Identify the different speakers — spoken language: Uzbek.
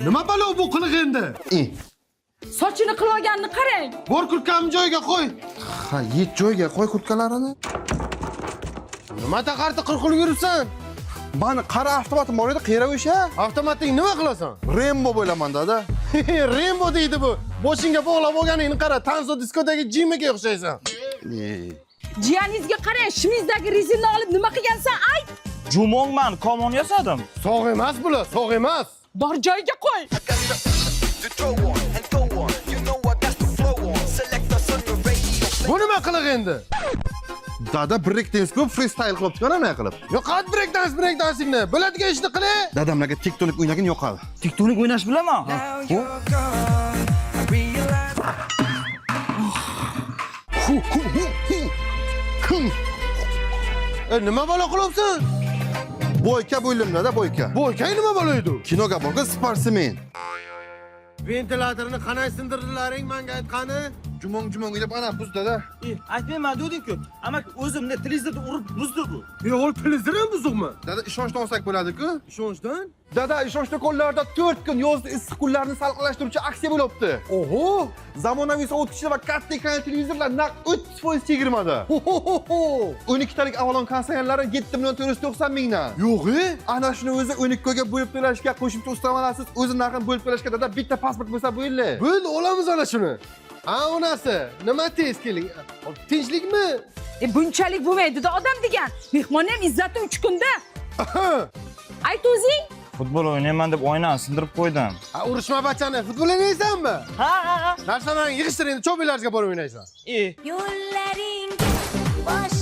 Speaker 1: Nima balo bu qiliq endi?
Speaker 2: Sochini qilib olganini qarang.
Speaker 1: Bor, kurtkamni joyiga qo'y.
Speaker 3: Ha, yet, joyiga qo'y kurtkalarini.
Speaker 1: Nima taqarti qirqilib yuribsan?
Speaker 3: Mani qara, avtomatim bor edi, qayerga o'sha?
Speaker 1: Avtomating nima qilasan?
Speaker 3: Rembo bo'laman, dada.
Speaker 1: Rembo deydi bu. Boshingga bog'lab olganingni qara, Tanzo diskodagi Jimiga o'xshaysan.
Speaker 2: Jiyaningizga qarang, shimingizdagi rezinni olib nima qilgansan, ayt.
Speaker 4: Jumongman, komon yasadim.
Speaker 1: Sog' emas bular, sog' emas.
Speaker 2: Bor, joyiga qo'y.
Speaker 1: Bu nima qiliq endi?
Speaker 3: Dada, break dance qilib, freestyle qilib chiqaman, nima qilib?
Speaker 1: Yo'qot break dance, break dancingni. Biladigan ishni qil.
Speaker 3: Dadamlarga tektonik o'ynagin yoqadi.
Speaker 4: Tektonik o'ynash bilaman.
Speaker 3: Hu hu hu hu. Kum.
Speaker 1: E, nima balo qilyapsan?
Speaker 3: Бойка bo'ldim, dada, бойка.
Speaker 1: Бойка nima balo edi?
Speaker 3: Kinoga borgan sportsmen.
Speaker 1: Ventilatorni qanday sindirdilaring, menga aytqani?
Speaker 3: Jumong jumong o'ynab ana buz, dada.
Speaker 4: Aytmayman deding-ku. Amak o'zimni televizorda urib buzdi bu.
Speaker 1: Yo'q, televizor ham buzuqmi?
Speaker 3: Dada, ishonchdan olsak bo'ladi-ku.
Speaker 1: Ishonchdan?
Speaker 3: Dada, ishonch do'konlarida 4 kun yozda issiq kunlarni salqinlashtiruvchi aksiya bo'lyapti.
Speaker 1: Oho!
Speaker 3: Zamonaviy sovutgichlar va katta ekranli televizorlar naq 30% chegirmada.
Speaker 1: Ho-ho-ho!
Speaker 3: 12 talik Avalon konditsionerlari 7 million 490 mingdan.
Speaker 1: Yo'q, e?
Speaker 3: Ana shuni o'zi 12 ga bo'lib to'lashga, qo'shimcha ustamalasiz o'zi narxini bo'lib to'lashga, dada, bitta pasport bo'lsa bo'ldi.
Speaker 1: Bo'ldi, olamiz ana shuni. Ha, onasi, nima tez keling. Tinchlikmi?
Speaker 2: E, bunchalik bo'lmaydi-da odam degan. Mehmonni ham izzati 3 kunda. Ayt o'zing.
Speaker 4: Futbol o'ynayman deb oynani sindirib qo'ydim.
Speaker 1: Ha, urushma bachani. Futbol o'ynaysanmi?
Speaker 4: Ha.
Speaker 1: Narsalarni yig'ishtir endi, chopinglarga borib o'ynaysan.
Speaker 4: E.
Speaker 5: Yo'llaring bosh